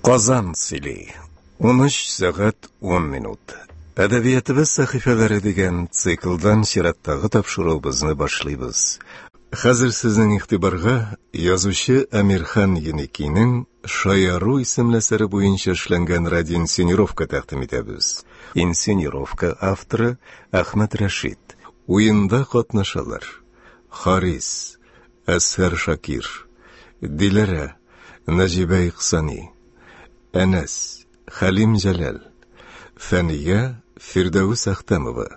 Казан сөйли. 13 сәгать 10 минут. Әдәбиятыбыз сәхифәләре дигән циклдан чираттагы тапшыруыбызны башлыйбыз. Хәзер сезнең игътибарга язучы Әмирхан Еникинең Шаяру исемле әсәре буенча эшләнгән радиоинсценировка тәкъдим итәбез. Инсценировка авторы Әхмәт Рәшит. Уенда катнашалар: Харис, Әсһәр Шакир, Диләрә, Нәҗибә Ихсани, Әнәс, Хәлим Җәләл, Фәния, Фирдәвес Әхтәмова,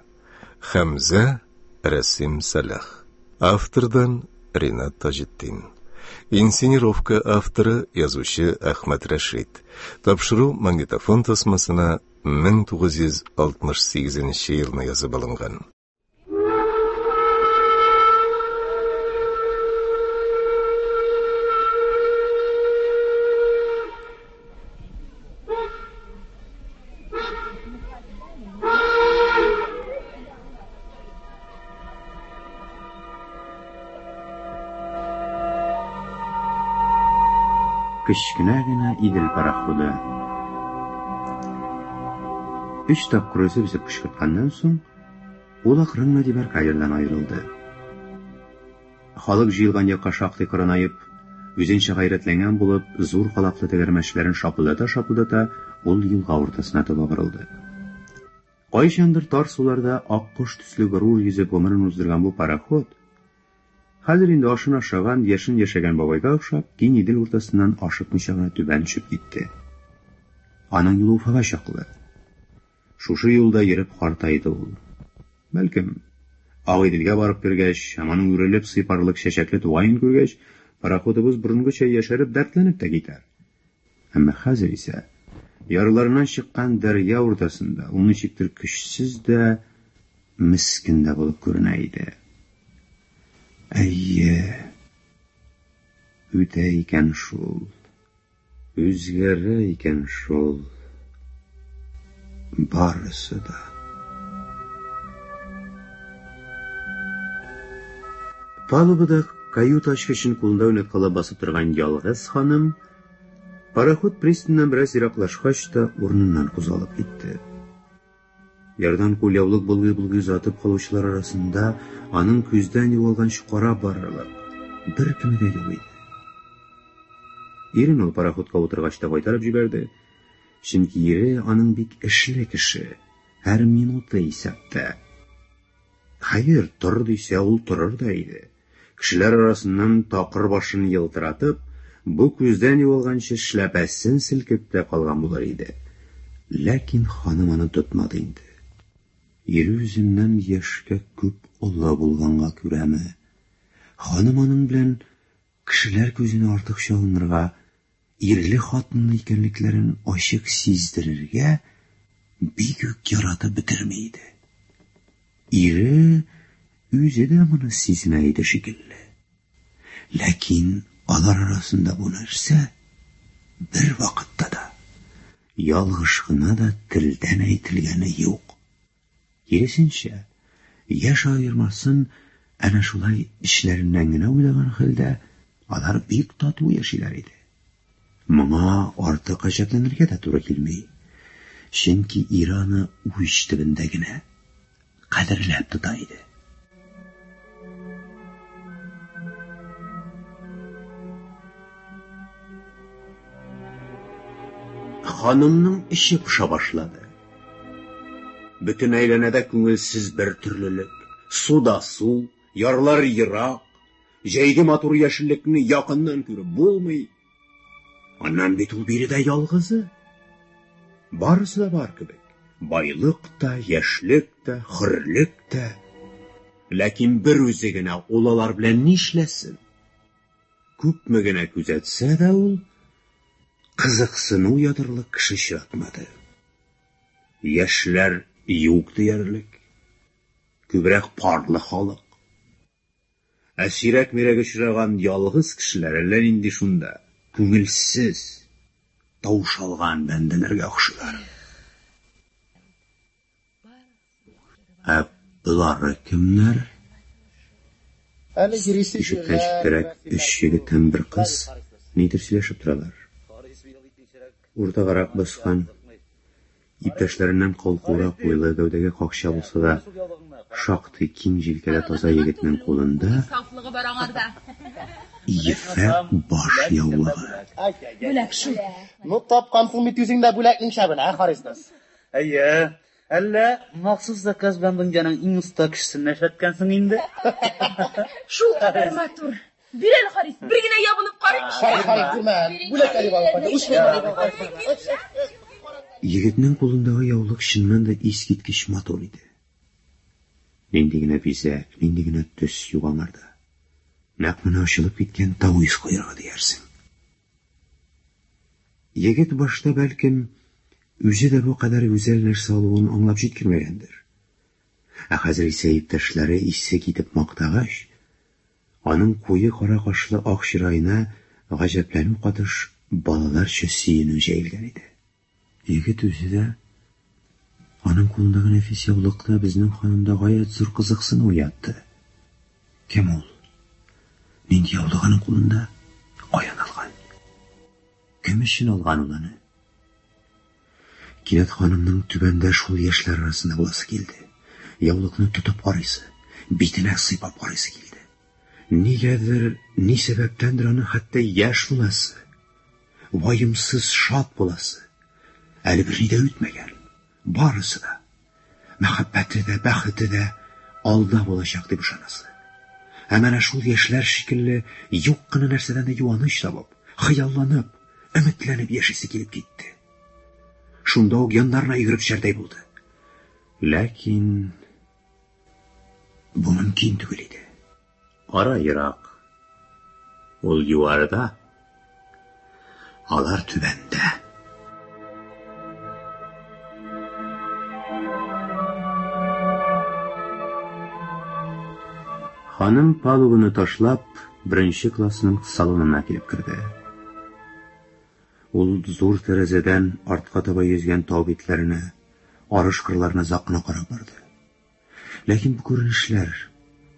Хәмзә, Рәсим Сәлах. Автордан Ринат Таҗетдин. Инсценировка авторы язучы Әхмәт Рәшит. Тапшыру магнитофон тасмасына 1968 елны язып алынган. Кечкенә генә Идел пароходы. Өч тапкыр өзеп-өзеп кычкыртканнан соң, ул акрын гына дебаркадердан аерылды. Халык җыелган якка шактый кырынаеп, үзенчә гайрәтләнгән булып, зур калаклы тәгәрмәчләрен шапылдата-шапылдата, ул елга уртасына таба борылды. Кайчандыр тар суларда аккош төсле горур йөзеп гомерен уздырган бу пароход, хәзер инде ашын ашаган, яшен яшәгән бабайга охшап, киң Идел уртасыннан ашыкмыйча гына түбән төшеп китте. Аның юлы Уфага чаклы. Шушы юлда йөреп картайды ул. Бәлкем, Агыйделгә барып кергәч, һәм аның үрелеп сыйпарлык чәчәкле тугаен күргәч, пароходыбыз борынгыча яшәреп, дәртләнеп тә китәр. Әмма хәзер исә, ярларыннан чыккан дәрья уртасында ул ничектер көчсез дә, мескен дә булып күренә иде. Әйе, үтә икән шул, үзгәрә икән шул барысы да. Палубада каюта ачкычын кулында уйнаткалап басып торган ялгыз ханым пароход пристаньнан бераз ераклашкач та урыныннан кузгалып китте. Ярдан кулъяулык болгый-болгый озатып калучылар арасында аның күздән югалганчы карап барырлык беркеме дә юк иде. Ирен ул пароходка утыргач та кайтарып җибәрде. Чөнки ире аның бик эшле кеше, һәр минуты исәптә. Хәер, тор дисә, ул торыр да иде. Кешеләр арасыннан такыр башын елтыратып, бу күздән югалганчы эшләпәсен селкеп тә калган булыр иде. Ләкин ханым аны тотмады инде. Ире үзеннән яшькә күп олы булганга күрәме, ханым аның белән кешеләр күзенә артык чалынырга, ирле-хатынлы икәнлекләрен ачык сиздерергә бик үк яратып бетерми иде. Ире үзе дә моны сизенә иде шикелле. Ләкин алар арасында бу нәрсә бер вакытта да, ялгыш кына да телдән әйтелгәне юк. Киресенчә, яшь аермасын әнә шулай эчләреннән генә уйлаган хәлдә, алар бик тату яшиләр иде. Моңа артык гаҗәпләнергә дә туры килми, чөнки ире аны уч төбендә генә кадерләп тота иде. Ханымның эче поша башлады. Бөтен әйләнәдә күңелсез бер төрлелек. Су да су, ярлар ерак, җәйге матур яшеллекне якыннан күреп булмый. Аннан бит ул биредә ялгызы. Барысы да бар кебек. Байлык та, яшьлек тә, хөрлек тә. Ләкин бер үзе генә ул алар белән нишләсен? Күпме генә күзәтсә дә ул кызыксыну уятырлык кеше очратмады. Яшьләр юк диярлек. Күбрәк парлы халык. Ә сирәк-мирәк очраган ялгыз кешеләр әллә нинди шунда күңелсез, таушалган бәндәләргә охшыйлар. Ә болары кемнәр? Әле йөрисе Ишектән җирләр, читтәрәк өч егет һәм бер кыз нидер сөйләшеп торалар. Уртагарак баскан, иптәшләреннән калкурак буйлы, гәүдәгә какча булса да, шактый киң җилкәле таза егетнең кулында Сафлыгы бар аңарда. ефәк баш яулыгы. Бүләк шул. Ну, тапкансың бит үзең дә бүләкнең шәбен, ә, Харис дус? Әйе, әллә махсус заказ белән дөньяның иң оста кешесен эшләткәнсең инде? Шул кадәр матур. Бир әле, Харис, бер генә ябынып карыйм. Харис, Харис, күрмә, бүләк әле алып кайта. Үч Егетнең кулындагы яулык чыннан да искиткеч матур иде. Нинди генә бизәк, нинди генә төс юк аңарда. Нәкъ менә ачылып киткән тавис койрыгы диярсең. Егет башта бәлкем үзе дә бу кадәр гүзәл нәрсә алуын аңлап җиткермәгәндер. Ә хәзер исә иптәшләре исе китеп мактагач, аның куе кара кашлы ак чыраена гаҗәпләнү катыш балаларча сөенү җәелгән иде. Егет үзе дә аның кулындагы нәфис яулык та безнең ханымда гаять зур кызыксыну уятты. Кем ул? Нинди яулык аның кулында? Каян алган? Кем өчен алган ул аны? Кинәт ханымның түбәндә шул яшьләр арасында буласы килде. Яулыкны тотып карыйсы, битенә сыйпап карыйсы килде. Нигәдер, ни сәбәптәндер аның хәтта яшь буласы, ваемсыз шат буласы. Әле берни дә үтмәгән. Барысы да, мәхәббәте дә, бәхете дә алда булачак дип ышанасы. Ә менә шул яшьләр шикелле юк кына нәрсәдән дә юаныч табып, хыялланып, өметләнеп яшисе килеп китте. Шунда ук яннарына йөгереп төшәрдәй булды. Ләкин бу мөмкин түгел иде. Ара ерак. Ул югарыда, алар түбәндә. Ханым палубаны ташлап, беренче классның салонына килеп керде. Ул зур тәрәзәдән артка таба йөзгән тау битләренә, арыш кырларына озак кына карап барды. Ләкин бу күренешләр,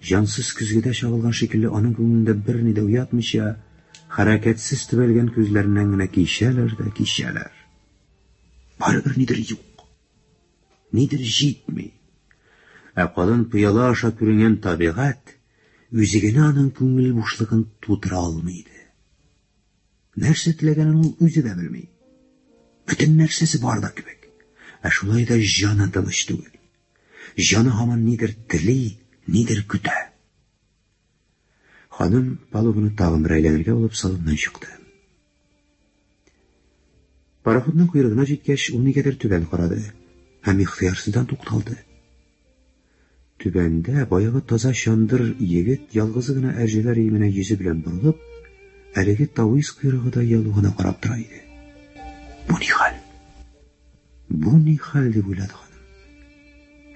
җансыз көзгедә чагылган шикелле, аның күңелендә берни дә уятмыйча, хәрәкәтсез төбәлгән күзләреннән генә кичәләр дә кичәләр. Барыбер нидер юк, нидер җитми. Ә калын пыяла аша күренгән табигать үзе генә аның күңел бушлыгын тутыра алмый иде. Нәрсә теләгәнен ул үзе дә белми. Бөтен нәрсәсе бар да кебек. Ә шулай да җаны тыныч түгел. Җаны һаман нидер тели, нидер көтә. Ханым палубаны тагын бер әйләнергә булып салоннан чыкты. Пароходның койрыгына җиткәч, ул нигәдер түбән карады һәм ихтыярсыздан тукталды. Түбәндә баягы таза чандыр егет ялгызы гына әрҗәләр өеменә йөзе белән борылып, әлеге тавис койрыгыдай яулыгына карап тора иде. Бу ни хәл? Бу ни хәл дип уйлады ханым.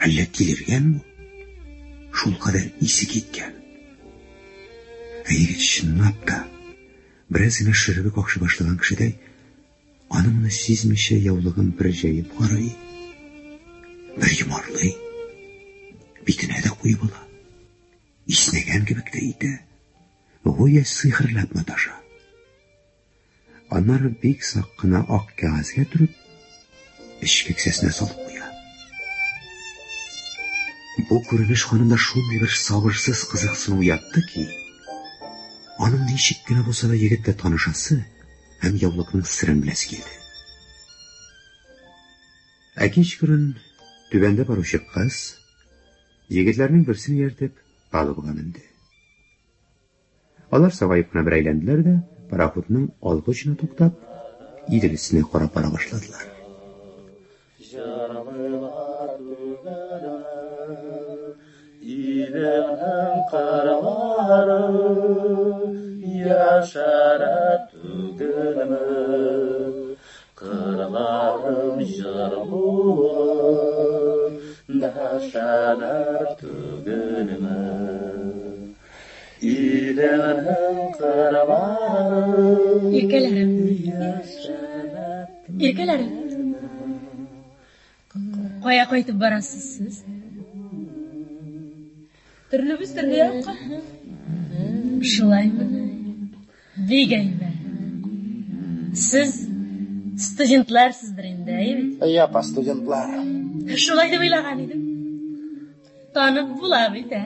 Әллә тилергән бу? Шул кадәр исе киткән. Ә егет чынлап та бераз гына шөребе какшый башлаган кешедәй, аны моны сизмичә яулыгын бер җәеп карый, бер йомарлый, битенә дә куеп ала. Иснәгән кебек тә итә, гүя сихерләп маташа. Аннары бик сак кына ак кәгазьгә төреп, эчке кесәсенә салып куя. Бу күренеш ханымда шундый бер сабырсыз кызыксыну уятты ки, аның ничек кенә булса да егеткә танышасы һәм яулыкның серен беләсе килде. Ә кичкырын түбәндә баручы кыз, егетләрнең берсен ияртеп, палубага менде. Алар сагаеп кына бер әйләнделәр дә, пароходның алгы очына туктап, Идел өстенә карап бара башладылар. Җырлыйлар түгелме, Иленең кырлары яшәрә түгелме? Кырларым җыр булып дәшәләр түгелме? Иленең кырлары Иркәләрем. яшәрә Иркәләрем. Кая кайтып барасыз сез? Төрлебез төрле якка. Шулаймы? Бик әйбәт. Сез Студентлар сездер инде, әйе бит? Әйе, апа, студентлар. Шулай дип уйлаган идем. Танып була бит, ә?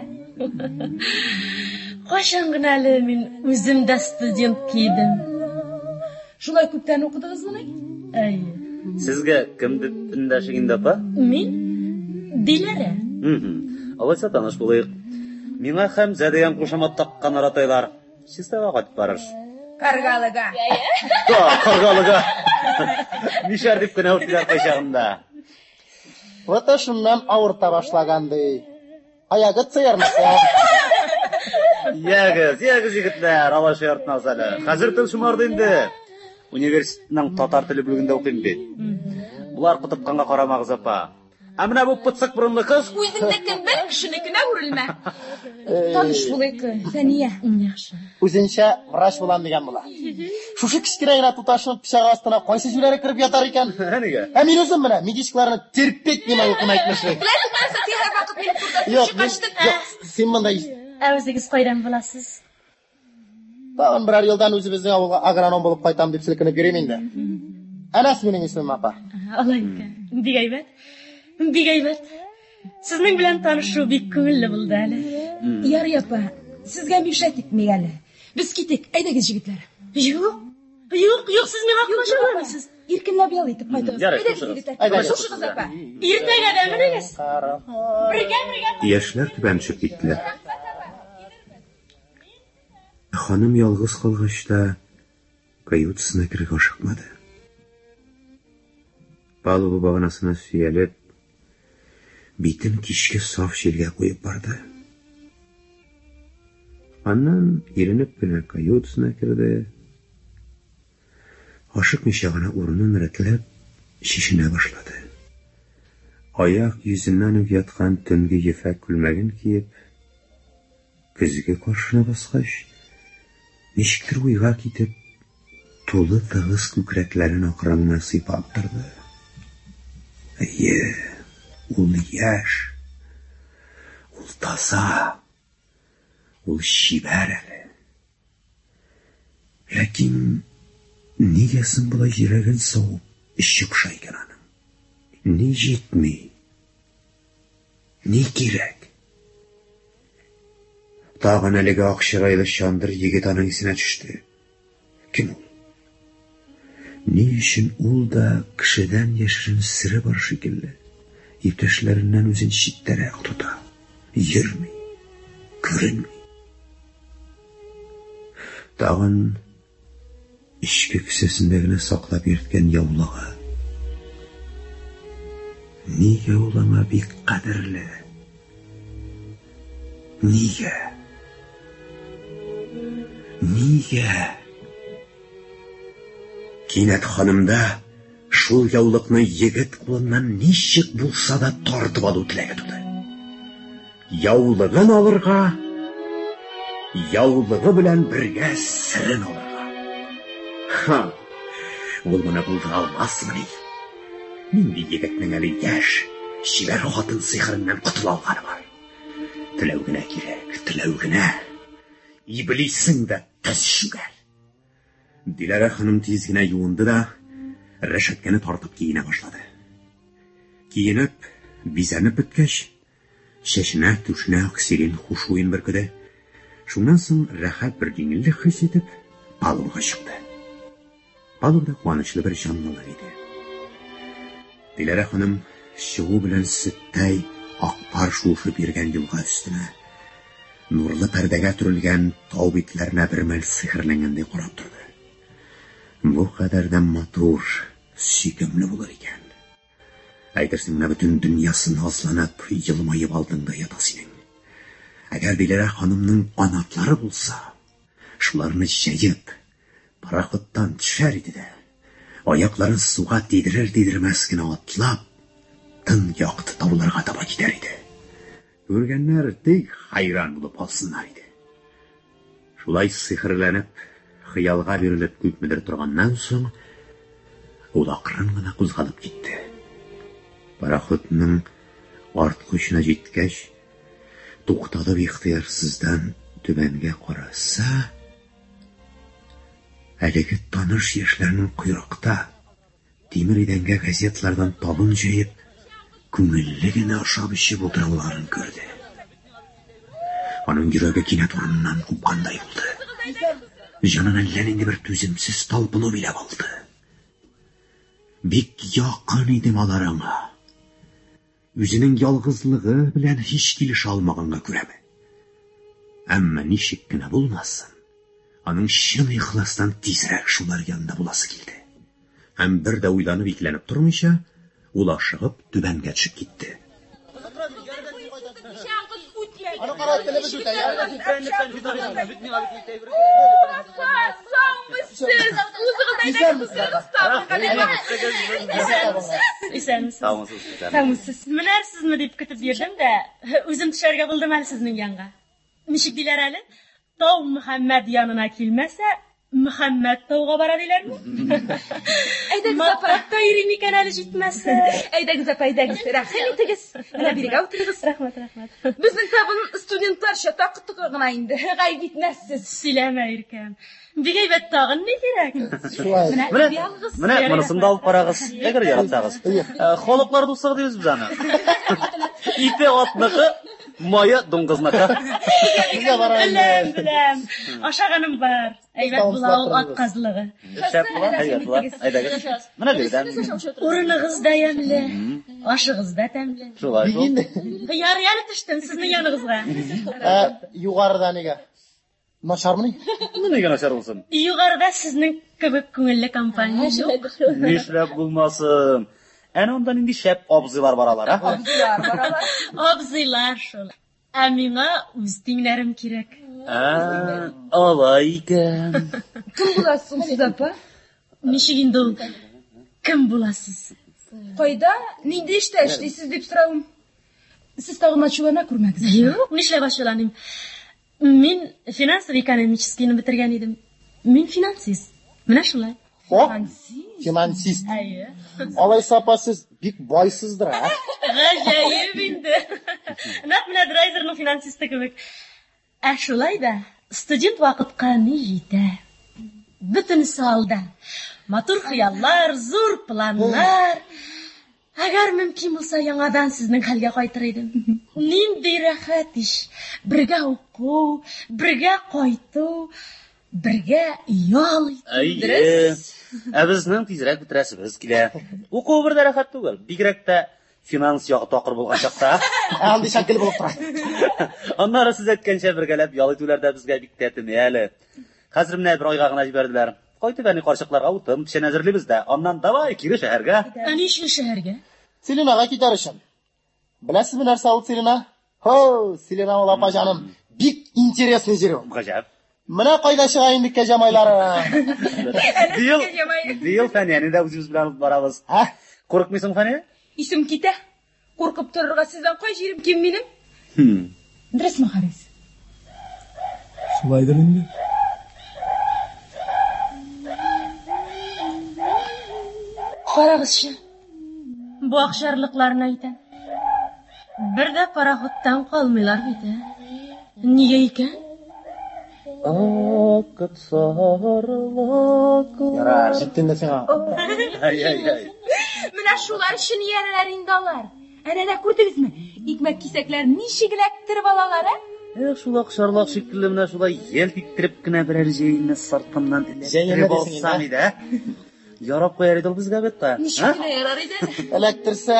Кайчан гына әле мин үзем дә студент кидем. Шулай күптән укыдыгызмыни? Әйе. Сезгә кем дип эндәшик инде, апа? Мин Диләрә. Алайса таныш булыйк. Миңа Хәмзә дигән кушамат таккан аратайлар. Чистайга кайтып барыш. Каргалыга. Да, Каргалыга. Мишәр дип кенә үттеләр кайчагында. Вот шуннан авырта башлаган ди. Аягы сыерныкы. Ягез, ягез, егетләр, алай шаяртмагыз әле. Хәзер тел шомарды инде. Университетның татар теле бүлегендә укыйм бит. Болар котыртканга карамагыз, апа. Ә менә бу пыцык борынлы кыз Үзеңнекен бел, кешенекенә үрелмә. Таныш булыйк, Фәния. Яхшы. Үзенчә врач булам дигән була. Шушы кечкенә генә туташның пычагы астына кайсы җүләре кереп ятар икән? Нигә? Ә мин үзем менә медичкаларны терпеть не могу, кем әйтмешли. Беләсең нәрсә, син һәрвакыт минем турыда Юк, мин, чыгаштың. юк, син монда Ә үзегез кайдан буласыз? Тагын берәр елдан үзебезнең авылга агроном булып кайтам дип селкенеп йөрим инде. Әнәс минем исемем, апа. Алай икән. Бик әйбәт. Бик әйбәт. Сезнең белән танышу бик күңелле булды әле. Ярый, апа, сезгә мишәт итмик әле. Без китик, әйдәгез, җегетләр. Юк. Юк, юк, сез миңа комачауламыйсыз. Иркенләп ял итеп кайтыгыз. Ярый, Әйдәгез, хушыгыз. егетләр. Әйдәгез. Хушыгыз, апа. Иртәгә дә менегез. Бергә, бергә. Яшьләр түбән төшеп киттеләр. Ханым ялгыз калгач та каютасына керергә ашыкмады. Палуба баганасына сөялеп, битен кичке саф җилгә куеп барды. Аннан иренеп кенә каютасына керде. Ашыкмыйча гына урынын рәтләп, чишенә башлады. Аяк йөзеннән үк яткан төнге ефәк күлмәген киеп, көзге каршына баскач, ничектер уйга китеп, тулы тыгыз күкрәкләрен акрын гына сыйпап торды. Әйе, ул яшь, ул таза, ул чибәр әле. Ләкин нигә соң болай йөрәген савып, эче поша икән аның? Ни җитми? Ни кирәк? Тагын әлеге ак чырайлы чандыр егет аның исенә төште. Кем ул? Ни өчен ул да кешедән яшерен сере бар шикелле, иптәшләреннән үзен читтәрәк тота, йөрми, күренми. Тагын эчке кесәсендә генә саклап йөрткән яулыгы. Нигә ул аңа бик кадерле? Нигә? Нигә? Кинәт ханымда шул яулыкны егет кулыннан ничек булса да тартып алу теләге туды. Яулыгын алырга, яулыгы белән бергә серен алырга. Ха! Ул моны булдыра алмасмыни? Нинди егетнең әле яшь, чибәр хатын сихереннән котыла алганы бар? Теләү генә кирәк, теләү генә. Иблисең дә тез чүгәр. Диләрә ханым тиз генә юынды да, рәшәткәне тартып киенә башлады. Киенеп, бизәнеп беткәч, чәченә, түшенә аксирин хушуен бөркеде. Шуннан соң рәхәт бер җиңеллек хис итеп, палубага чыкты. Палубада куанычлы бер җанлылык иде. Диләрә ханым чыгу белән сөттәй ак пар шуышып йөргән елга өстенә, нурлы пәрдәгә төрелгән тау битләренә бер мәл сихерләнгәндәй карап торды. Бу кадәр дә матур, сөйкемле булыр икән. Әйтерсең менә бөтен дөньясы назланып, елмаеп алдыңда ята синең. Әгәр Диләрә ханымның канатлары булса, шуларны җәеп, пароходтан төшәр иде дә, аякларын суга тидерер-тидермәс кенә атлап, тын якты тауларга таба китәр иде. Күргәннәр тик хайран булып калсыннар иде. Шулай сихерләнеп, хыялга бирелеп күпмедер торганнан соң, ул акрын гына кузгалып китте. Пароходның арткы очына җиткәч, тукталып ихтыярсыздан түбәнгә караса, әлеге таныш яшьләрнең койрыкта, Тимер идәнгә газеталардан табын җәеп, күңелле генә ашап-эчеп утыруларын күрде. Аның йөрәге кинәт урыныннан купкандай булды. Җанын әллә нинди бер түземсез талпыну биләп алды. Бик якын иде алар аңа. Үзенең ялгызлыгы белән һич килешә алмаганга күрәме? Әмма ничек кенә булмасын, аның чын ихластан тизрәк шулар янында буласы килде. Һәм бер дә уйланып икеләнеп тормыйча, ул ашыгып түбәнгә төшеп китте. Аны кара, телебез үтә. Исәнмесез. Саумысыз. Саумысыз. Менәрсезме дип көтеп йөрдем дә, үзем төшәргә булдым әле сезнең янга. Ничек диләр әле? Тау Мөхәммәд янына килмәсә, Мөхәммәд тауга бара диләрме? Әйдәгез, апа. Мактап та йөрим икән әле җитмәсә. Әйдәгез, апа, әйдәгез. Рәхим итегез. Менә бирегә утырыгыз. Рәхмәт, рәхмәт. Безнең табын студентларча такы-токы гына инде. Гаеп итмәссез. Сөйләмә, Иркәм. Бик әйбәт тагын ни кирәк? Шулай. Менә Менә, ялгыз. менә монысын да алып карагыз, әгәр яратсагыз. Халыклар дуслыгы дибез без аны. Ите атныкы, мае дуңгызныкы. Безгә бара инде. Беләм, беләм. Ашаганым бар. Әйбәт була ул ат казлыгы. Шәп була, әйбәт була. Әйдәгез. Менә биредән. Урыныгыз да ямьле, ашыгыз да тәмле. Шулай шул. Инде. Ярый әле төштем сезнең яныгызга. Ә, югарыда нигә? Начармыни? Ну, нигә начар булсын? Югарыда сезнең кебек күңелле компания юк. Нишләп булмасын? Әнә анда нинди шәп абзыйлар баралар, а? Абзыйлар баралар. Абзыйлар шул. Ә миңа үз тиңнәрем кирәк. Ә, алай икән. Кем буласыз сез, апа? Ничек инде ул? Кем буласыз? Кайда, нинди эштә эшлисез дип соравым. Сез тагын ачулана күрмәгез. Юк, нишләп ачуланыйм? Мин финансово-экономическийны бетергән идем. Мин финансист. Менә шулай. О, финансист. Әйе. Алайса апа сез бик байсыздыр, а? Гаҗәеп инде. Нәкъ менә Драйзерның финансисты кебек. Ә шулай да студент вакытка ни җитә? Бөтенесе алда. Матур хыяллар, зур планнар. Әгәр мөмкин булса, яңадан сезнең хәлгә кайтыр идем. Нинди рәхәт ич. Бергә уку, бергә кайту, бергә ял итү. Әйе. Ә безнең тизрәк бетерәсебез килә. Уку бер дә рәхәт түгел. Бигрәк тә финанс ягы такыр булган чакта. Ә андый чак гел булып тора. Аннары сез әйткәнчә бергәләп ял итүләр дә безгә бик тәтеми әле. Хәзер менә бер айга гына җибәрделәр. Кайтып әни карчыкларга утын, печән әзерлибез дә, аннан давай кире шәһәргә. Ә ни өчен шәһәргә? Целинага китәр өчен. Беләсезме нәрсә ул Целина? Хо, Целина ул апа җаным. Бик интересный җир ул. Гаҗәп. Менә кайда чыга инде кәҗә майлары. Быел, быел Фәнияне дә үзебез белән алып барабыз. Ә? Курыкмыйсың, Фәния? Исем китә. Куркып торырга сездән кай җирем ким минем? Дөресме, Харис? Шулайдыр инде. Карагызчы. Бу акчарлыкларны әйтәм. Бер дә пароходтан калмыйлар бит, ә? Нигә икән? Ярар, җитте инде сиңа. Ай, ай, ай. Менә шулар өчен иярәләр инде алар. Әнә дә күрдегезме? Икмәк кисәкләрен ничек эләктереп алалар, ә? Эх, шул акчарлак шикелле менә шулай елт иттереп кенә берәр җәйне сыртымнан Җәйне эләктереп дисең алсам инде, иде, ә? Ярап куяр иде ул безгә бит та. Ничек кенә ярар иде әле. Эләктерсә,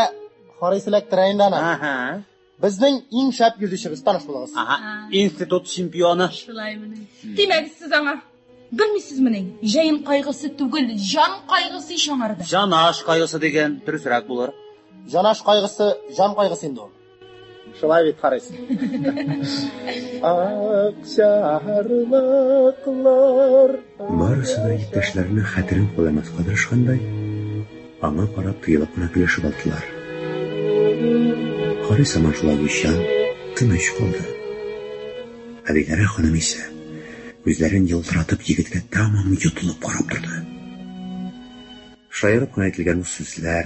Харис эләктерә инде аны. Аһа. Безнең иң шәп йөзүчебез, таныш булыгыз. Аһа. Институт чемпионы. Шулаймыни? Тимәгез сез аңа. Белмисезмени? Җәен кайгысы түгел, җан кайгысы ич аңарда. Җанаш кайгысы дигән дөресрәк булыр. Җанаш кайгысы, җан кайгысы инде ул. Шулай бит, Харис. Акчарлаклар. Барысы да иптәшләренең хәтерен каламаска тырышкандай, аңа карап тыелып кына көлешеп алдылар. Харис һаман шулай уйчан, тыныч калды. Ә Диләрә ханым исә күзләрен елтыратып егеткә тәмам йотылып карап торды. Шаярып кына әйтелгән бу сүзләр,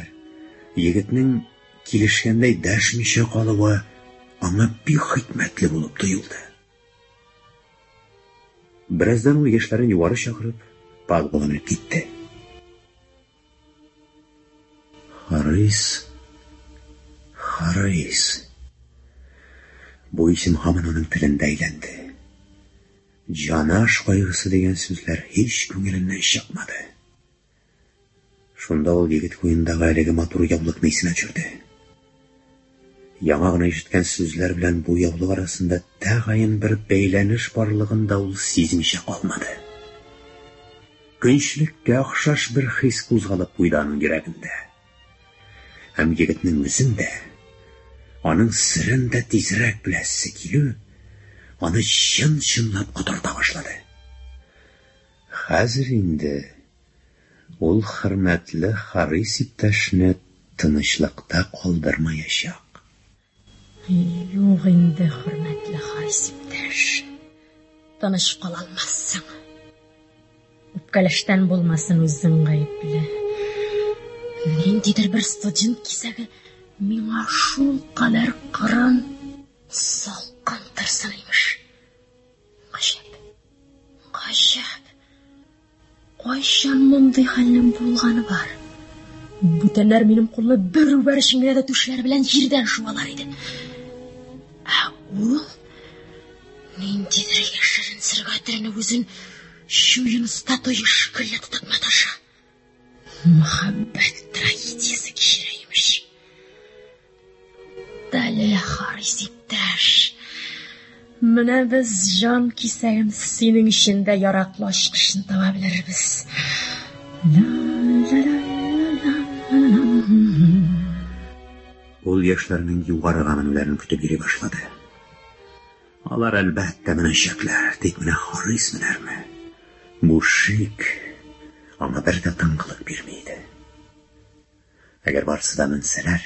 егетнең килешкәндәй дәшмичә калуы аңа бик хикмәтле булып тоелды. Бераздан ул яшьләрен югары чакырып, палубага менеп китте. Харис, Харис. Бу исем һаман аның телендә әйләнде. Җанаш кайгысы дигән сүзләр һич күңеленнән чыкмады. Шунда ул егет куенындагы әлеге матур яулыкны исенә төшерде. Яңа гына ишеткән сүзләр белән бу яулык арасында тәгаен бер бәйләнеш барлыгын да ул сизмичә калмады. Көнчелеккә охшаш бер хис кузгалып куйды аның йөрәгендә. Һәм егетнең үзен дә, аның серен дә тизрәк беләсе килү аны чын-чынлап котырта башлады. Хәзер инде ул хөрмәтле Харис иптәшне тынычлыкта калдырмаячак. Юк инде, хөрмәтле Харис иптәш. Тыныч кала алмассың. Үпкәләштән булмасын үзең гаепле. Ниндидер бер студент кисәге миңа шул кадәр кырын, салкын торсын имеш. Гаҗәп. Гаҗәп. Кайчан мондый хәлнең булганы бар? Бүтәннәр минем кулны бер үбәр өчен генә дә түшләре белән җирдән шуалар иде. Ә ул ниндидер яшерен сергә төренеп үзен чуен статуя шикелле тотып маташа. Мәхәббәт трагедиясе кичерә имеш. Тукта әле, Харис иптәш. Менә без җан кисәгем синең өчен дә яраклы ачкычны таба белербез. Ул яшьләрнең югарыга менүләрен көтеп йөри башлады. Алар әлбәттә менәчәкләр, тик менә Харис менәрме? Бу шик аңа бер дә тынгылык бирми иде. Әгәр барысы да менсәләр,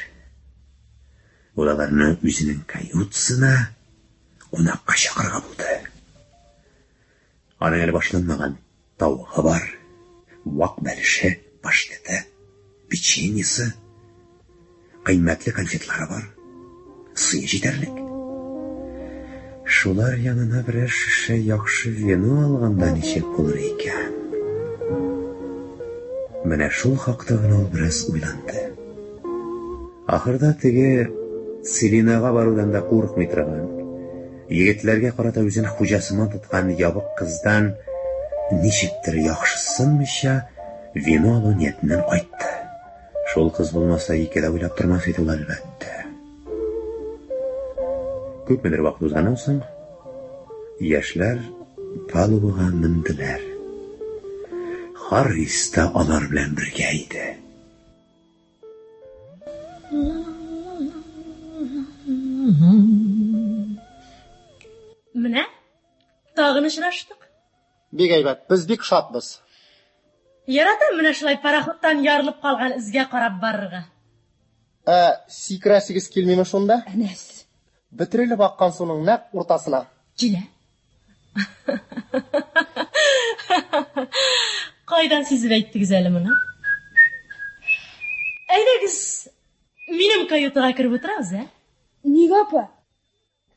ул аларны үзенең каютасына кунакка чакырырга булды. Аның әле башланмаган тавыгы бар, вак бәлеше, паштеты, печеньесы, кыйммәтле конфетлары бар. Сые җитәрлек. Шулар янына берәр шешә яхшы вино алганда ничек булыр икән? Менә шул хакта гына ул бераз уйланды. Ахырда теге Селинага барудан да курыкмый торган, егетләргә карата үзен хуҗасыман тоткан ябык кыздан ничектер яхшысынмыйча вино алу ниятеннән кайтты. Шул кыз булмаса, ике дә уйлап тормас иде ул, әлбәттә. Күпмедер вакыт узганнан соң, яшьләр палубага менделәр. Харрис та алар белән бергә иде. Менә тагын очраштык. Бик әйбәт, без бик шатбыз. Яратам менә шулай пароходтан ярылып калган эзгә карап барырга. Ә сикерәсегез килмиме шунда? Әнәс. Бөтерелеп аккан суның нәкъ уртасына. Килә. Кайдан сизеп әйттегез әле моны? Әйдәгез, минем каютага кереп утырабыз, ә? Нигә, апа?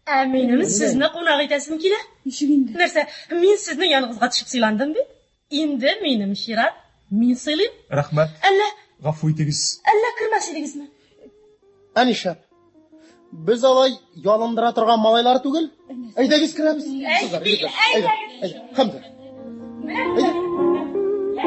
Ә минем сезне кунак итәсем килә. Ничек инде? Нәрсә, мин сезнең яныгызга төшеп сыйландым бит. Инде минем чират, мин сыйлыйм. Рәхмәт. Әллә, Гафу итегез. әллә кермәс идегезме? Ә нишләп? Без алай ялындыра торган малайлар түгел. Әйдәгез керәбез. Кызлар, егетләр, әйдә, әйдә. Хәмзә. Әйдә.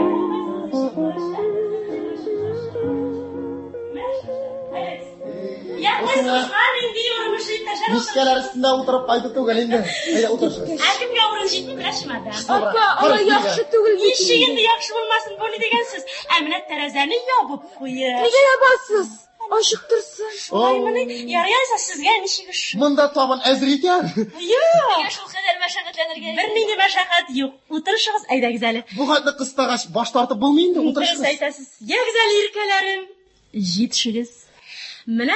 Мискәләр өстендә утырып кайту түгел инде. Әйдә, утырышыгыз. Ә кемгә урын җитми, менә чемодан. Апа, алай яхшы түгел бит Ничек инде яхшы булмасын, бу ни дигән сүз? Ә менә тәрәзәне ябып куеп. Нигә ябасыз? Ачык торсын. Шулаймыни? Ярый алайса сезгә ничек эш? Монда табын әзер икән. Юк. Шул кадәр мәшәкатьләнергә. Бернинди мәшәкать юк. Утырышыгыз, әйдәгез әле. Бу хәтле кыстагач баш тартып булмый инде, Дөрес утырышыгыз. әйтәсез. Ягез әле, иркәләрем. Җитшегез. Менә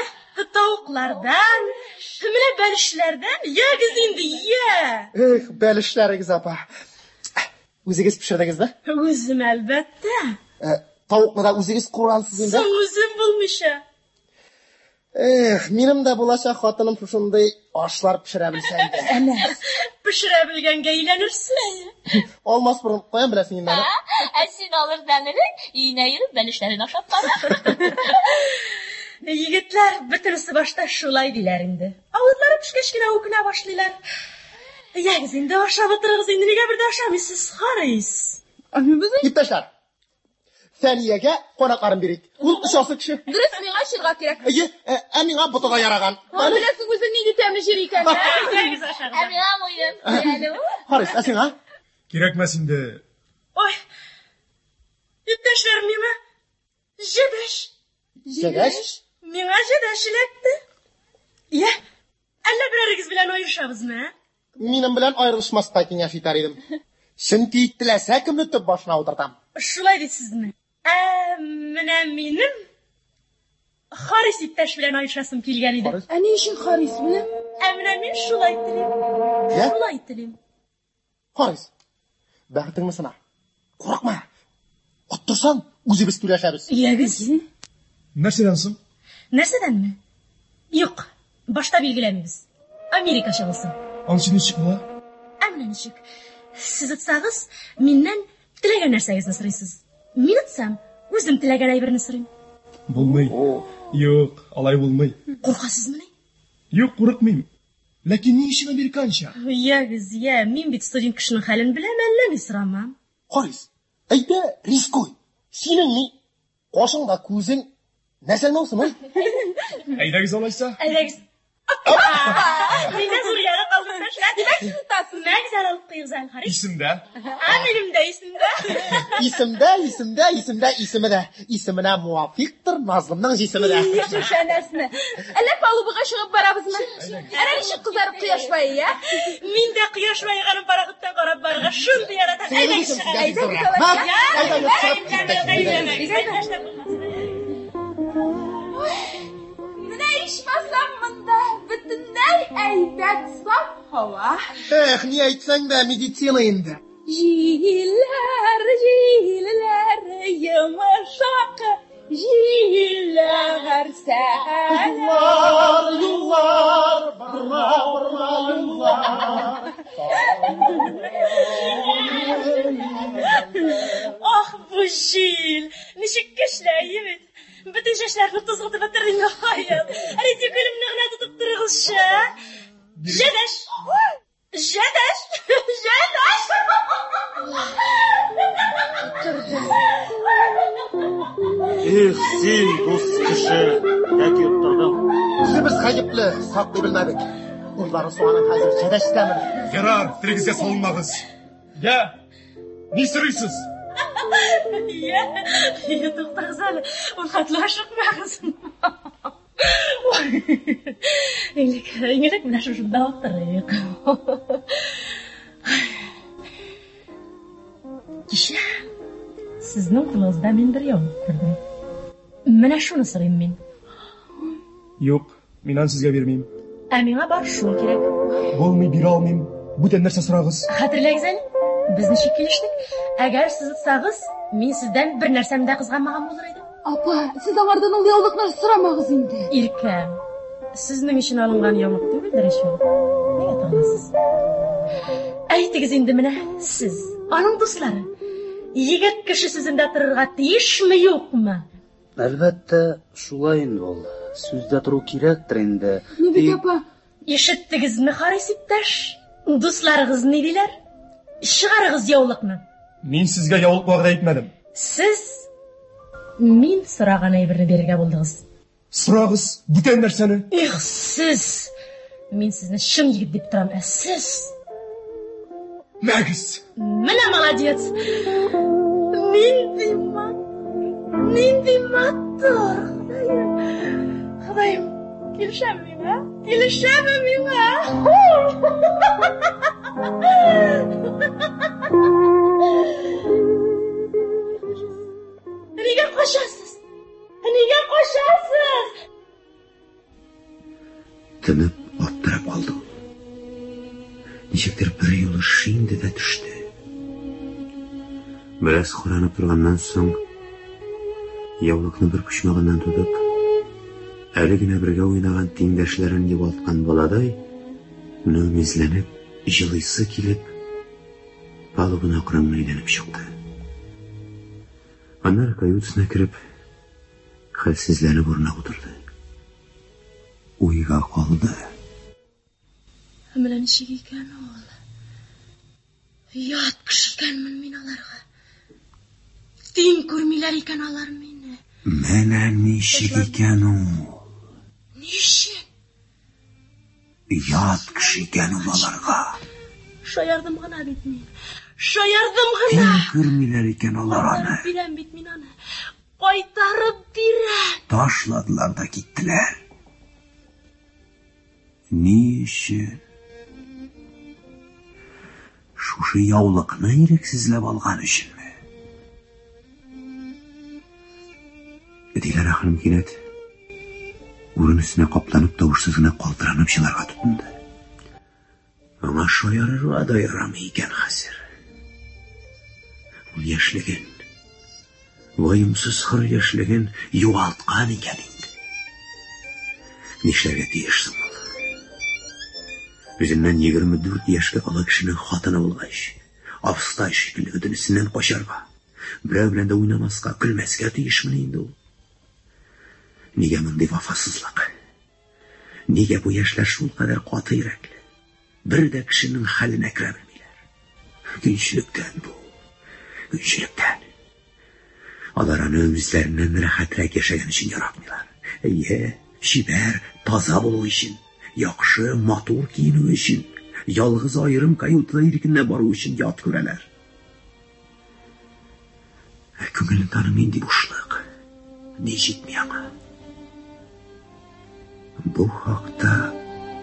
тавыклардан, менә бәлешләрдән ягез инде, я. Эх, бәлешләрегез, апа. Үзегез пешердегезме? Үзем әлбәттә. Э, Тавыкны да үзегез куыргансыз инде. Соң үзем булмыйча. Эх, минем дә булачак хатыным шушындый ашлар пешерә белсә иде. Әнәс. Пешерә белгәнгә өйләнерсең. Алмас борын каян беләсең инде аны? Ә син алырдан элек өенә йөреп бәлешләрен ашап кара. Егетләр бөтенесе башта шулай диләр инде. Авызлары пешкәч кенә үкенә башлыйлар. Ягез инде, ашап утырыгыз инде, нигә бер дә ашамыйсыз, Харис? Иптәшләр, Фәниягә канатларын бирик. Ул очасы кеше. Дөрес, миңа очырга кирәк. Әйе, ә миңа боты да яраган. Беләсең үзе нинди тәмле җир икән. Әйдәгез ашагыз. Ә миңа муен. Әле ул. Харис, ә сиңа? Кирәкмәс инде. Ой, иптәшләр, миңа җәдәш. Җәдәш? Миңа җәдәш эләкте. Я, әллә берәрегез белән аерышабызмы, ә? Минем белән аерылышмаска киңәш итәр идем. Чөнки теләсә кемне төп башына утыртам. Шулай дисезме? Ә менә минем Харис иптәш белән аерышасым килгән иде. Харис? Ә ни өчен Харис белән? Ә менә мин шулай телим. Я? Шулай телим. Харис, бәхетеңне сына. Курыкма. Оттырсаң, үзебез түләшәбез. Ягез. Нәрсәдән соң? Нәрсәдәнме? Юк, башта билгеләмибез. Америкача булсын. Анысы ничек була? Ә менә ничек? Сез отсагыз, миннән теләгән нәрсәгезне сорыйсыз. Мин отсам, үзем теләгән әйберне сорыйм. Булмый. Юк, алай булмый. Куркасызмыни? Юк, курыкмыйм. Ләкин ни өчен американча? Ягез, я, мин бит студент кешенең хәлен беләм, әллә ни сорамам. Харис, әйдә, рискуй. Синең ни? Кашыңда күзең нәрсәң алсын, ой? Әйдәгез алайса. Әйдәгез. Миндә зур яра калды, Саша. Димәк, сез отасыз. Мәгез әле алып куегыз әле, Харис. Исемдә. Ә минем дә исемдә. Исемдә, исемдә, исемдә, исеме дә. Исеменә муафиктыр Назлымның җисеме дә. Шешәнәсме? Әллә палубага чыгып барабызмы? Әнә ничек кызарып кояш байый, ә? Мин дә кояш баеганын пароходтан карап барырга шундый яратам. Әйдәгез чыгабыз. Әйдәгез Рәхмәт. алайса. Әйдәгез чыгып киттек. Менә ичмасам монда бөтенләй әйбәт саф һава. Эх, ни әйтсәң дә медицина инде. Җилләр, җилләр, йомшак җилләр сәлам. Юллар, юллар, борма, борма, юллар. Ах, бу җил! Ничек көчле, әйе бит? Бөтен чәчләрне тузгытып бетерде инде, хаем. Әле тик генә тотып торыгызчы. Җәдәш! Җәдәш! Җәдәш! Эх, син, дус кеше, яки оттырдың. Үзебез гаепле, саклый белмәдек. Уйлары соңаның хәзер җәдәштәме? Ярар, телегезгә салынмагыз. Я, ни сорыйсыз? Я, я туктагыз әле. Ул хәтле ашыкмагыз. Элек, элек менә шушында утырыйк. Кичә сезнең кулыгызда мин бер яулык күрдем. Менә шуны сорыйм мин. Юк, мин аны сезгә бирмим. Ә миңа бар шул кирәк. Булмый, бирә алмыйм. Бүтән нәрсә сорагыз. Хәтерләгез әле, без ничек килештек? Әгәр сез отсагыз, мин сездән бер нәрсәмне дә кызганмаган булыр идем. Апа, сез аңардан ул яулыкны сорамагыз инде. Иркәм, сезнең өчен алынган яулык түгелдер ич ул. Нигә тыгыласыз? Әйтегез инде менә сез, аның дуслары. Егет кеше сүзендә торырга тиешме, юкмы? Әлбәттә, шулай инде ул. Сүздә тору кирәктер инде. Ну бит, апа, Ишеттегезме, Харис иптәш? Дусларыгыз ни диләр? Чыгарыгыз яулыкны. Мин сезгә яулык вәгъдә итмәдем. Сез мин сораган әйберне бирергә булдыгыз. Сорагыз бүтән нәрсәне. Эх, сез! Мин сезне чын егет дип торам, ә сез... Мәгез. Менә молодец! Нинди матур! Нинди матур! Ходаем! Ходаем, килешәме миңа? Килешәме миңа? Нигә качасыз? Нигә качасыз? Тынып аптырап калды ул. Ничектер бер юлы шинде дә төште. Бераз каранып торганнан соң, яулыкны бер почмагыннан тотып, әле генә бергә уйнаган тиңдәшләрен югалткан баладай, нәүмизләнеп, җылыйсы килеп, палубаны акрын гына әйләнеп чыкты. Аннары каютасына кереп, хәлсезләнеп урынына утырды. Уйга калды. Менә ничек икән ул. Ят кеше икәнмен мин аларга. Тиң күрмиләр икән алар мине. Менә ничек икән ул. Ни өчен? Ят кеше икән ул аларга. Шаярдым гына бит мин. Шаярдым гына. Тиң күрмиләр икән алар аны. Кайтарып бирәм бит мин аны. Кайтарып бирәм. Ташладылар да киттеләр. Ни өчен? Шушы яулыкны ирексезләп алган өченме? Диләрә ханым кинәт урын өстенә капланып тавышсыз гына калтыранып җыларга тотынды. Аңа шаярырга да ярамый икән хәзер. Ул яшьлеген, ваемсыз хөр яшьлеген югалткан икән инде. Нишләргә тиеш соң ул? Үзеннән 24 яшькә олы кешенең хатыны булгач, абыстай шикелле бөтенесеннән качарга, берәү белән дә уйнамаска, көлмәскә тиешмени инде ул? Нигә мондый вафасызлык? Нигә бу яшьләр шулкадәр каты йөрәкле? Бер дә кешенең хәленә керә белмиләр. Көнчелектән бу. Көнчелектән. Алар аны үзләреннән рәхәтрәк яшәгән өчен яратмыйлар. Әйе, чибәр, таза булу өчен, яхшы, матур киенү өчен, ялгыз аерым каютада иркенләп бару өчен ят күрәләр. Ә күңелендә аның нинди бушлык, ни җитми аңа? Бу хакта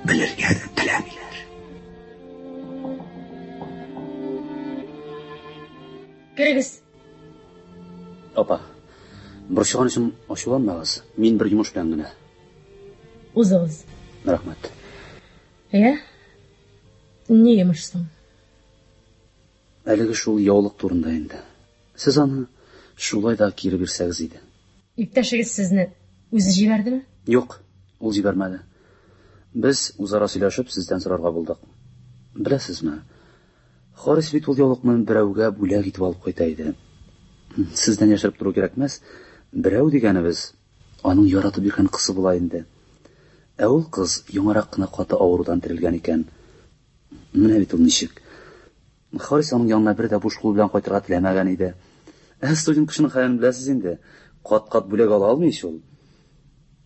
белергә дә теләмиләр. Керегез. Апа, борчыган өчен ачуланмагыз. Мин бер йомыш белән генә. Узыгыз. Рәхмәт. Ә? Ни йомыш соң? Әлеге шул яулык турында инде. Сез аны шулай да кире бирсәгез иде. Иптәшегез сезне үзе җибәрдеме? Юк, ул җибәрмәде. Без үзара сөйләшеп сездән сорарга булдык. Беләсезме, Харис бит ул яулыкны берәүгә бүләк итеп алып кайта иде. Сездән яшереп тору кирәкмәс. Берәү дигәнебез аның яратып йөргән кызы була инде. Ә ул кыз яңарак кына каты авырудан терелгән икән. Менә бит ул ничек. Харис аның янына бер дә буш кул белән кайтырга теләмәгән иде. Ә студент кешенең хәлен беләсез инде. Кат-кат бүләк ала алмый ич ул.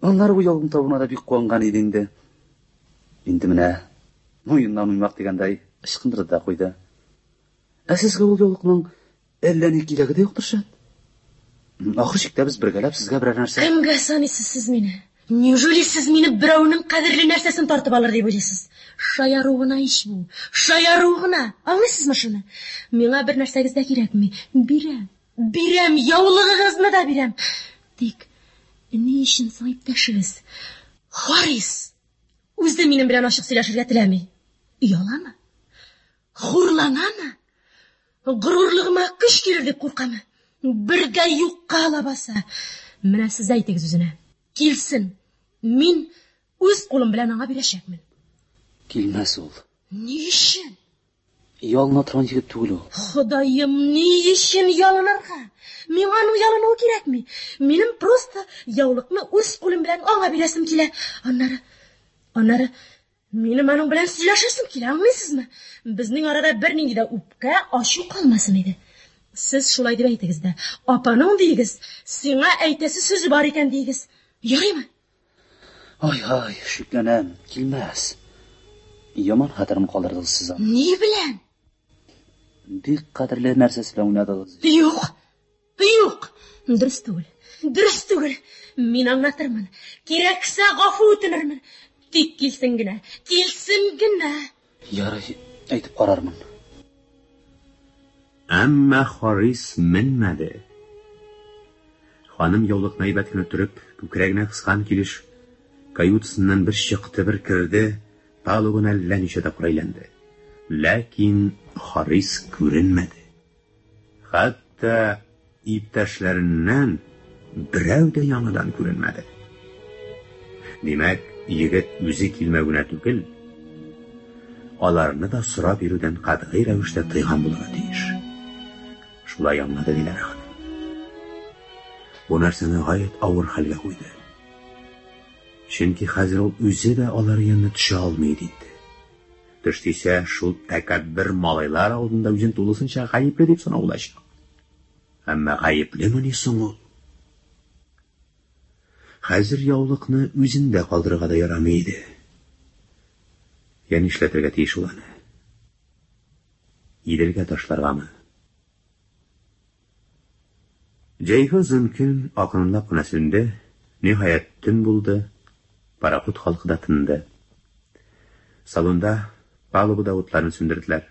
Аннары бу яулыкны табуына да бик куанган иде инде. Инде менә муеннан уймак дигәндәй ычкындырды да куйды. Ә сезгә ул яулыкның әллә ни кирәге дә юктыр шәт. Ахыр чиктә без бергәләп сезгә берәр нәрсә... Кемгә саныйсыз сез мине? Неужели сез мине берәүнең кадерле нәрсәсен тартып алыр дип уйлыйсыз? Шаяру гына ич бу. Шаяру гына. Аңлыйсызмы шуны? Миңа бер нәрсәгез дә кирәкми. Бирәм. Бирәм, яулыгыгызны да бирәм. Тик ни өчен соң иптәшегез? Харис үзе минем белән ачык сөйләшергә теләми. Ояламы? Хурланамы? Горурлыгыма көч килер дип куркамы? Бер дә юкка лабаса. Менә сез әйтегез үзенә. Килсен. Мин үз кулым белән аңа бирәчәкмен. Килмәс ул. Ни өчен? Ялына торган егет түгел ул. Ходаем, ни өчен ялынырга? Миңа аның ялынуы кирәкми. Минем просто яулыкны үз кулым белән аңа бирәсем килә. Аннары, аннары минем аның белән сөйләшәсем килә, аңлыйсызмы? Безнең арада бернинди дә үпкә, ачу калмасын иде. Сез шулай дип әйтегез дә. Апаның диегез, сиңа әйтәсе сүзе бар икән диегез. Ярыймы? Ай-ай, шикләнәм, килмәс. Яман хәтерен калдырдыгыз сез аны. Ни белән? Бик кадерле нәрсәсе белән уйнадыгыз. Юк. Юк. Дөрес түгел. Дөрес түгел. Мин аңлатырмын. Кирәксә гафу үтенермен. Тик килсен генә. Килсен генә. Ярый, әйтеп карармын. Әмма Харис менмәде. Ханым яулыкны әйбәт кенә төреп, күкрәгенә кыскан килеш, каютасыннан бер чыкты, бер керде, палубаны әллә ничә тапкыр әйләнде. Ләкин Харис күренмәде. Хәтта иптәшләреннән берәү дә яңадан күренмәде. Димәк, егет үзе килмәү генә түгел, аларны да сорап йөрүдән катгый рәвештә тыйган булырга тиеш. Шулай аңлады Диләрә ханым. Бу нәрсәне гаять авыр хәлгә куйды. Чөнки хәзер ул үзе дә алар янына төшә алмый иде инде. Төш дисә, шул тәкәббер малайлар алдында үзен тулысынча гаепле дип санау булачак. Әмма гаеплемени соң ул? Хәзер яулыкны үзендә калдырырга да ярамый иде. Я нишләтергә тиеш ул аны? Иделгә ташларгамы? Җәйге озын көн акрынлап кына сүнде, ниһаять, төн булды, пароход халкы да тынды. Салонда, палубада утларны сүндерделәр.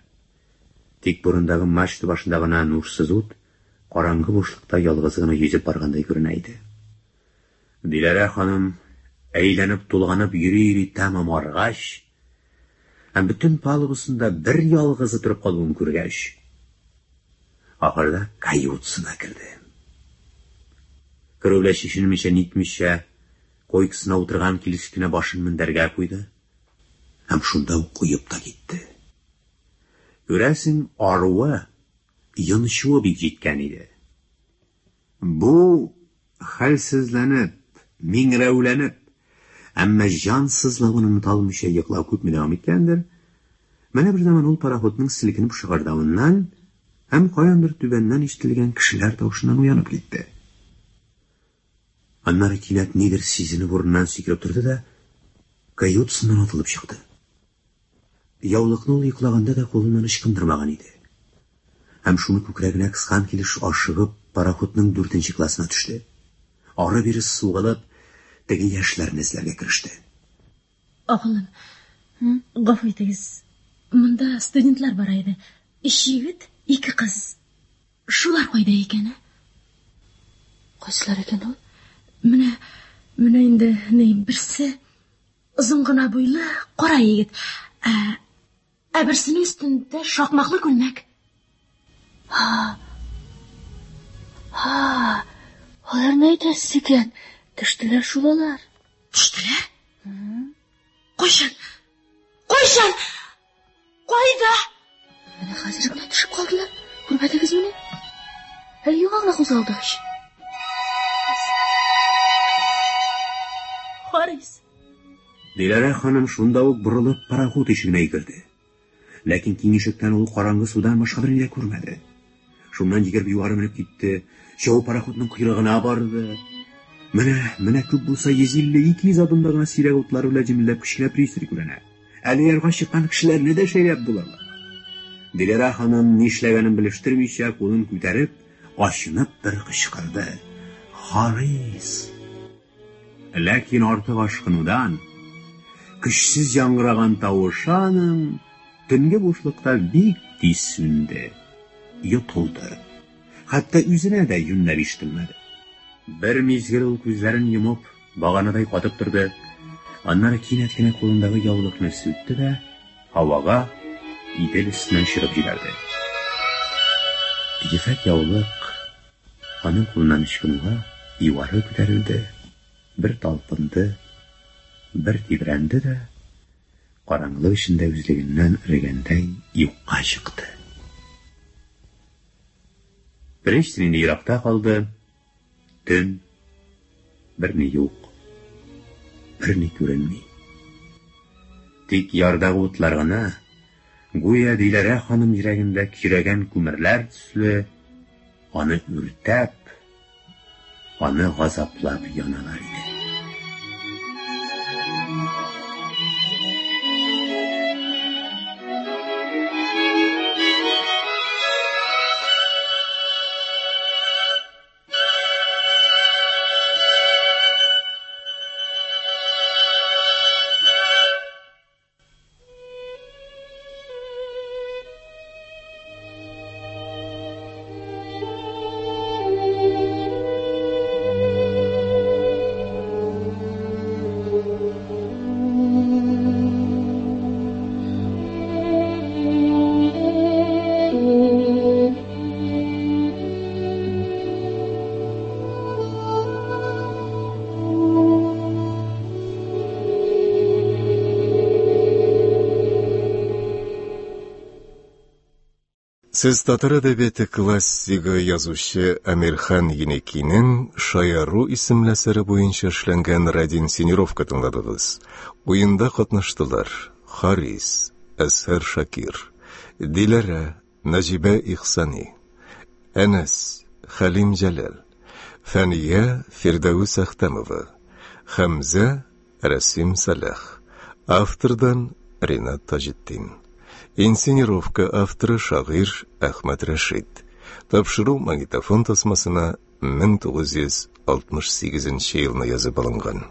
Тик борындагы мачта башында гына нурсыз ут караңгы бушлыкта ялгызы гына йөзеп баргандай күренә иде. Диләрә ханым әйләнеп-тулганып йөри-йөри тәмам аргач һәм бөтен палубасында бер ялгызы торып калуын күргәч, ахырда каютасына керде. Керү белән чишенмичә, нитмичә, койкасына утырган килеш кенә башын мендәргә куйды һәм шунда ук оеп та китте. Күрәсең, аруы, йончуы бик җиткән иде. Бу, хәлсезләнеп, миңрәүләнеп, әмма җан сызлавын оныта алмыйча йоклау күпме дәвам иткәндер, менә берзаман ул пароходның селкенеп шыгырдавыннан һәм каяндыр түбәннән ишетелгән кешеләр тавышыннан уянып китте. Аннары кинәт нидер сизенеп урыныннан сикереп торды да каютасыннан атылып чыкты. Яулыкны ул йоклаганда да кулыннан ычкындырмаган иде. Һәм шуны күкрәгенә кыскан килеш ашыгып пароходның дүртенче классына төште. Ары-бире сугылып, теге яшьләрне эзләргә кереште. Оглым, гафу итегез. Монда студентлар бара иде. Өч егет, ике кыз. Шулар кайда икән, ә? Кайсылар икән ул? Менә, менә инде ни берсе озын гына буйлы кара егет. Ә, ә берсенең өстендә шакмаклы күлмәк. Һа. Һа. Аларны әйтәсез икән. Төштеләр шул алар. Төштеләр? Кайчан? Кайчан? Кайда? Менә хәзер генә төшеп калдылар. Күрмәдегезмени? Әле яңа гына кузгалдык ич. Харис. Диләрә ханым шунда ук борылып пароход ишегенә йөгерде. Ләкин киң ишектән ул караңгы судан башка берни дә күрмәде. Шуннан йөгереп югары менеп китте. Чау пароходның койрыгына барды. Менә, менә күп булса 150-200 адымда гына сирәк утлары белән җемелдәп кечкенә пристань күренә. Әле ярга чыккан кешеләрне дә шәйләп булырлык. Диләрә ханым нишләгәнен белештермичә, кулын күтәреп, ачынып бер кычкырды. Харис! Ләкин артык ашкынудан, көчсез яңгыраган тавышы аның төнге бушлыкта бик тиз сүнде, йотылды. Хәтта үзенә дә юньләп ишетелмәде. Бер мизгел ул күзләрен йомып, баганадай катып торды. Аннары кинәт кенә кулындагы яулыкны сүтте дә, һавага Идел өстеннән чыгып җибәрде. Ефәк яулык аның кулыннан ычкынуга югары күтәрелде, бер талпынды, бер тибрәнде дә, караңгылык эчендә үзлегеннән эрегәндәй юкка чыкты. Пристань инде еракта калды. Төн. Берни юк. Берни күренми. Тик ярдагы утлар гына, гүя Диләрә ханым йөрәгендә көйрәгән күмерләр төсле, аны үртәп, аны газаплап яналар иде. Сез татар әдәбияты классигы язучы Әмирхан Еникинең Шаяру исемле әсәре буенча эшләнгән радиоинсценировка тыңладыгыз. Уенда катнаштылар Харис, Әзһәр Шакир, Диләрә, Нәҗибә Ихсани, Әнәс, Хәлим Җәләл, Фәния, Фирдәвес Әхтәмова, Хәмзә, Рәсим Сәлах. Автордан Ринат Таҗетдин. Инсценировка авторы шагыйрь Әхмәт Рәшит. Тапшыру магнитофон тасмасына 1968 елны язып алынган.